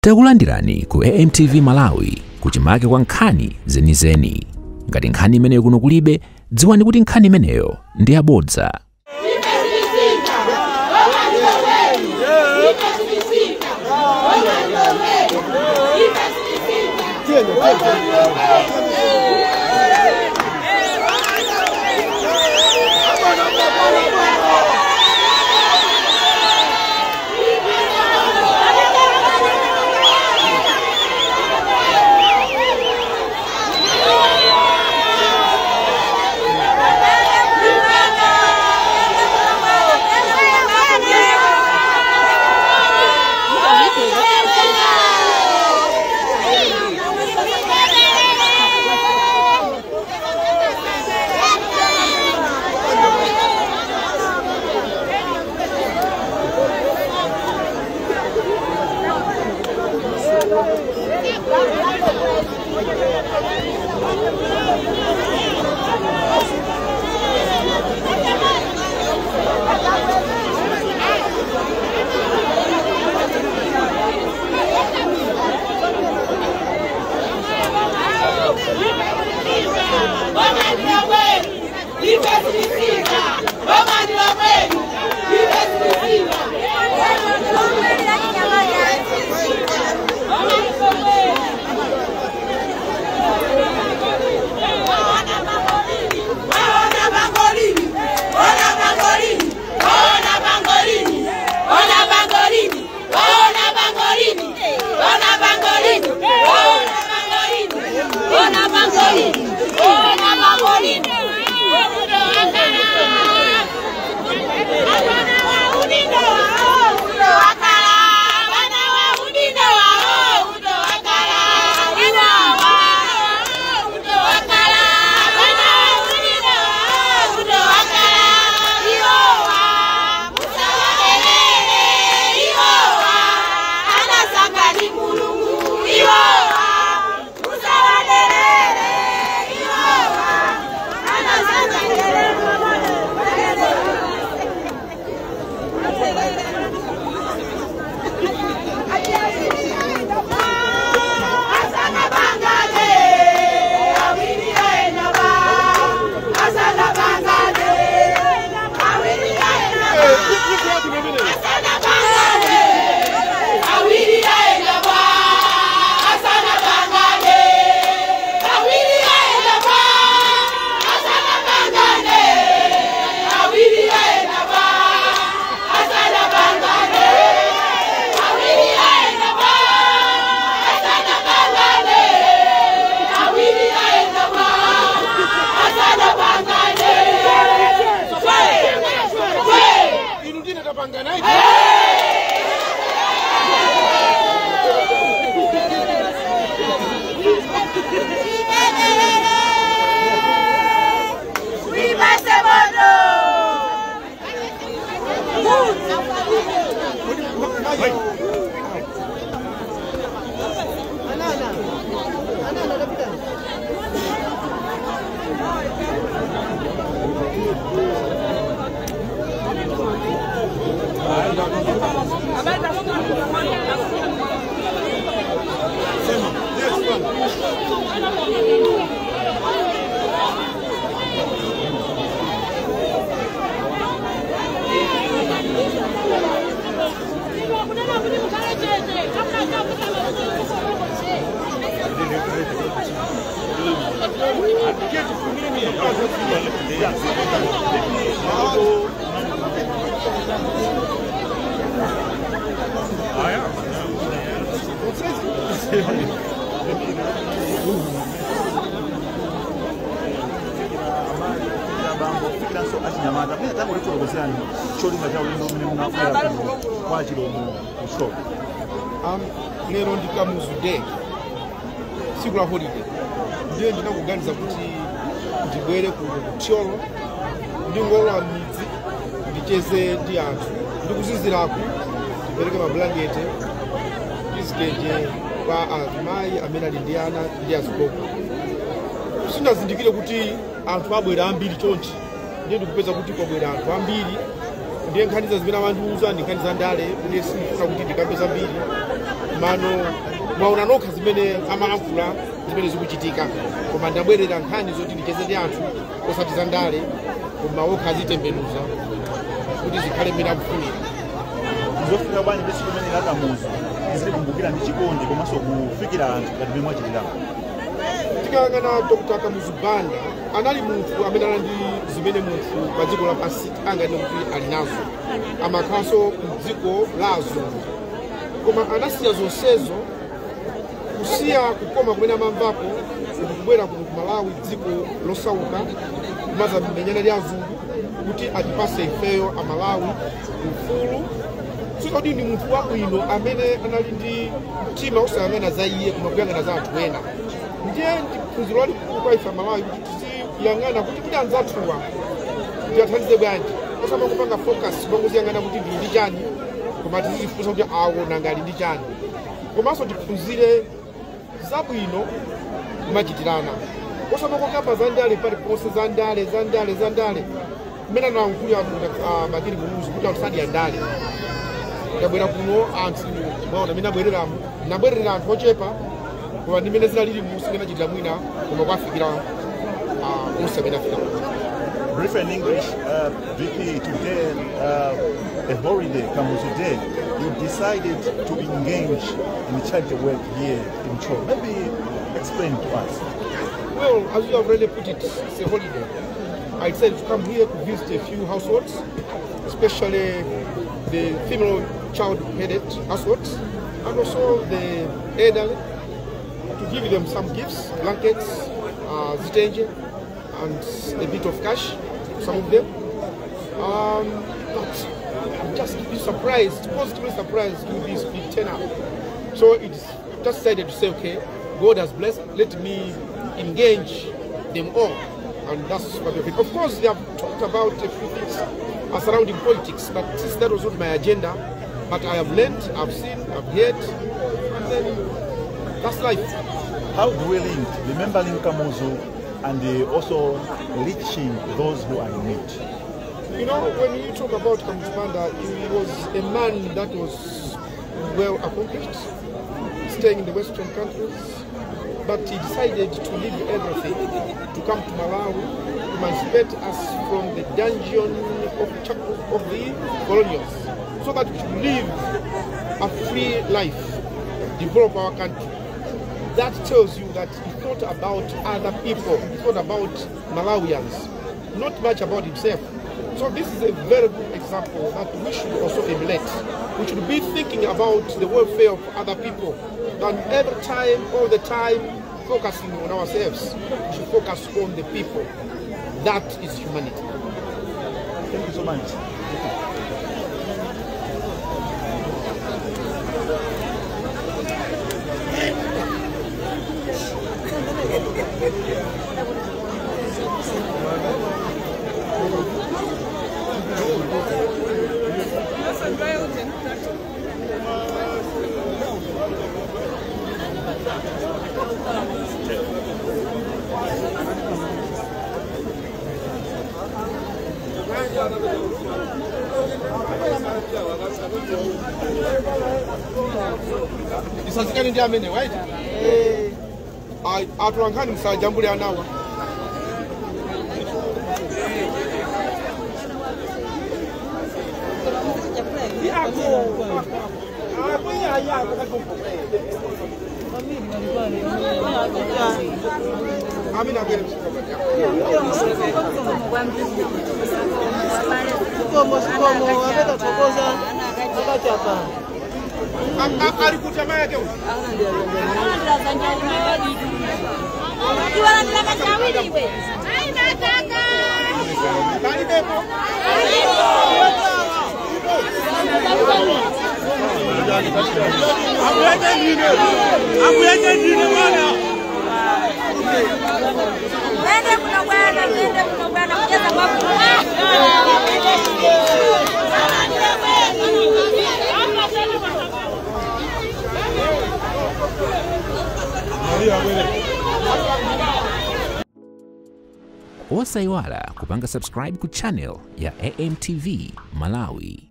Takulandirani ku AMTV Malawi kuchimake kwa nkhani zenizeni. Ngati nkhani imeneyo kuno kulibe, dziwani kuti nkhani imeneyo ndi yabodza. Lero ndi Kamuzu Day, tsiku la holiday, ndiye ndinakuganiza kuti ndibwere kuno ku Thyolo, ndingolowa midzi, ndicheze ndi anthu, ndikuziziraku, ndipereke mabulangete ndizitenje kwa azimayi amene ali ndi ana ndi azigogo. Sindazindikire kuti anthu abwera ambiri chonchi, ndiye ndikupeza kuti kwabwera anthu ambiri. Ndiye nkhani zimene amandiuza ndi nkhani za ndale, kuti sindifuna kuti ndikambe zambiri. Mano mwaona nokha zimene amalankhula zimene zikuchitika, koma ndabwerera nkhani zoti ndicheze ndi anthu osati za ndale, koma okha azitembenuza kuti zikhale mmene akufunira. Nzofika bwanji ndi tsiku limene la Kamuzu tizilikumbukira ndi chikondi komanso kufikira anthu ngati mmene mwachitira? Tikayang'ana Dr. Kamuzu Banda anali munthu amene anali ndi zimene munthu pa dziko lapansi anganene kuti ali nazo, amakhalanso mdziko la azungu, koma anasiya zonsezo, kusiya kukoma kumene amamvapo ndikubwera kuno ku Malawi, dziko losauka, kumazamenyana ndi azungu kuti atipase ifeyo Amalawi ufulu. Sikuti ndi munthu wabwino amene anali ndi mtima osayang'ana za iye koma kuyang'ana za anthu ena. Ndiye ndiphunziro lalikulu kwa ife Amalawi kuti tiziyang'ana kuti anzathuwa tiyathandize bwanji, osamangopanga focus kumangoziyang'ana kuti ndili ndi chani, koma tizizifunsa kuti awo nanga ali ndi chani. Komanso tiphunzire zabwino kumachitirana, osamangokamba za ndale paliponse, za ndale za ndale za ndale. Mmene analankhulira Bakili Muluzi kuti anthu sadya ndale. Ndabwera kuno anthu mwaona mmene abwereramo, ndabwerera anthu ochepa, koma ndi mmene zinalili musingenachitira mwina, koma kwafikira onse amene afika. Brief in English, VP, today, a holiday, Kamuzu Day, you decided to engage in charity work here in Thyolo. Maybe explain to us. Well, as you have already put it, it's a holiday. I decided to come here to visit a few households, especially the female child-headed households, and also the elderly, to give them some gifts, blankets, zitenje, and a bit of cash, some of them. But I'm just surprised, positively surprised with this big turnout. So it's just decided to say, okay, God has blessed, let me engage them all. And that's what we've been. Of course, they have talked about a few things surrounding politics, but since that was not my agenda, but I have learned, I've seen, I've heard, and then that's life. How do we link remembering Kamuzu and also reaching those who are in need? You know, when you talk about Kamuzu Banda, he was a man that was well accomplished, staying in the Western countries, but he decided to leave everything to come to Malawi, to emancipate us from the dungeon of the colonials, so that we should live a free life, develop our country. That tells you that he thought about other people, he thought about Malawians, not much about himself. So this is a very good example that we should also emulate. We should be thinking about the welfare of other people than every time, all the time, focusing on ourselves. We should focus on the people. That is humanity. Thank you so much. Isazikani ndi amene right? Atulankhani msajambule anawa. Osaiwala kupanga subscribe ku channel ya AMTV Malawi.